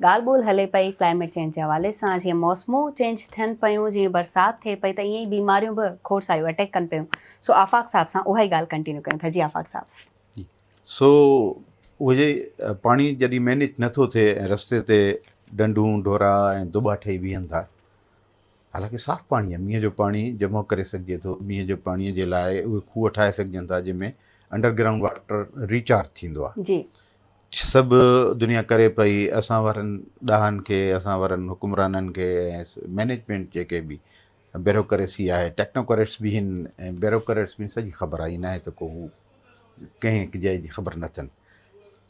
ڳالهه ٻولهه هلي پئي ڪلائميٽ چينج جي حوالي سان جيئن موسمون چينج ٿين پيون جيئن برسات ٿئي پئي ته ائين ئي بيماريون به کوڙ ساريون اٽيڪ ڪن پيون سو آفاق صاحب سان اها ئي ڳالهه ڪنٽينيو ڪيون ٿا جي آفاق صاحب. سو اهي پاڻي جڏهن مينيج نه ٿو ٿئي ۽ رستي تي ڍنڍون ڍورا ۽ دٻا ٺهي بيهن ٿا حالانڪه صاف پاڻي آهي مينهن جو پاڻي جمع ڪري سگهجي ٿو مينهن جي پاڻي جي لاء اهي کوهه ٺاهي سگهجن ٿا جنهن ۾ انڊر گرائونڊ واٽر ريچارج ٿيندو آهي جي. سڀ دنيا ڪري پئي اسان وارن ڏاهن کي اسان وارن حڪمرانن کي ۽ مئنيجمينٽ جيڪي به بيروڪريسي آهي ٽيڪنوڪريٽس به هن ۽ بيروڪريٽس به سڄي خبر آهي ناهي ته ڪو هو ڪنهن هڪ جاء جي خبر نه اٿن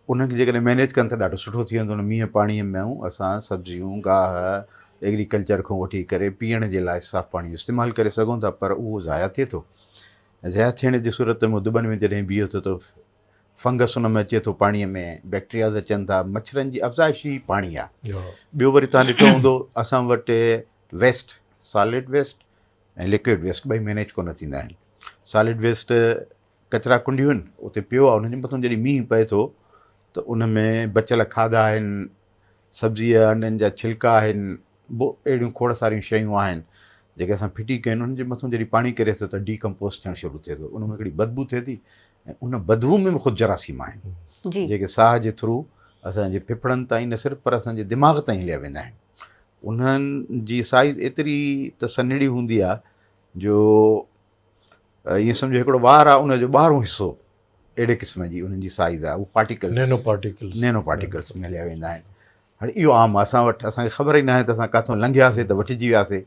انهن کي جيڪڏهن مئنيج ڪن ته ڏاڍو سٺو ٿي ويندو مينهن پاڻي ۾ اسان سبزيون گاهه ايگريڪلچر کان وٺي ڪري پيئڻ جي لاء صاف پاڻي استعمال ڪري سگهون ٿا پر اهو ضايع ٿئي ٿو ضايع ٿيڻ جي صورت ۾ دٻن ۾ جڏهن بيهي ٿو ته فنگس ان ۾ اچي ٿو پاڻي ۾ بيڪٽرياز اچن ٿا مڇرن جي افزائش ئي پاڻي آ ٻيو وري تان ڏٺو هوندو اسان وٽ waste solid waste ۽ liquid waste ٻئي مينيج ڪونه ٿيندا آهن سالڊ ويسٽ ڪچرا ڪنڊيون آهن اتي پيو آ ان جي مٿان جڏهن مينهن پئي ٿو ته ان ۾ بچيل کاڌا آهن سبزي جا انڊن جا ڇلڪا آهن به اهڙيون کوڙ ساريون شيون آهن جيڪي اسان ڦٽي ڪيون آهن انهن جي مٿان جڏهن پاڻي ڪري ٿو ته ڊي ڪمپوز ٿيڻ شروع ٿئي ٿو ان ۾ هڪڙي بدبو ٿئي ٿي ۽ ان بدبو ۾ به خود جراثيم آهن جيڪي ساهه جي ٿرو اسان جي ڦڦڙن تائين نه صرف پر اسان جي دماغ تائين هليا ويندا آهن انهن جي سائز ايتري ته سنهڙي هوندي آهي جو ائين سمجهو هڪڙو وار آهي ان جو ٻارهون حصو اهڙي قسم جي انهن جي سائز آهي اهو پارٽيڪلس نينو پارٽيڪلس نينو پارٽيڪلس ۾ هليا ويندا آهن هاڻي اهو عام آهي اسان وٽ اسان کي خبر ئي ناهي ته اسان ڪاٿو لنگهياسي ته وٺجي وياسي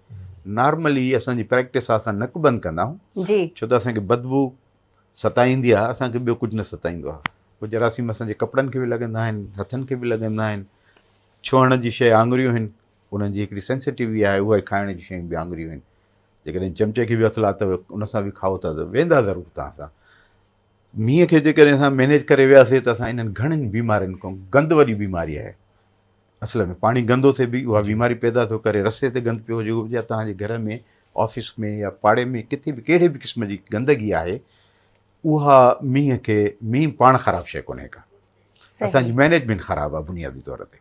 نارملي اسان جي پريڪٽس آهي اسان نڪ بند ڪندا آهيون جي ڇو ته اسان کي بدبو ستائيندي آهي اسان کي ٻيو ڪجهه نه ستائيندو آهي پوء جراثيم اسان جي ڪپڙن کي به لڳندا آهن هٿن کي به لڳندا آهن ڇهڻ جي شيء آڱريون آهن انهن جي هڪڙي سينسيٽو آهي اها کائڻ جون شيون به آڱريون آهن جيڪڏهن چمچي کي به هٿ لاتو ان سان به کائو ٿا ته ويندا ضرور توهان سان. مينهن کي جيڪڏهن اسان مينيج ڪري وياسي ته اسان انهن گهڻين بيمارين کان گند وڏي بيماري آهي اصل ۾ پاڻي گندو ٿئي به اها بيماري پيدا ٿو ڪري رستي تي گند پيو هجي يا توهان جي گهر ۾ آفيس ۾ يا پاڙي ۾ ڪٿي به ڪهڙي به قسم جي گندگي آهي اها مينهن کي مينهن پاڻ خراب شيء ڪونهي ڪا اسان جي مينيجمينٽ خراب آهي بنيادي طور تي.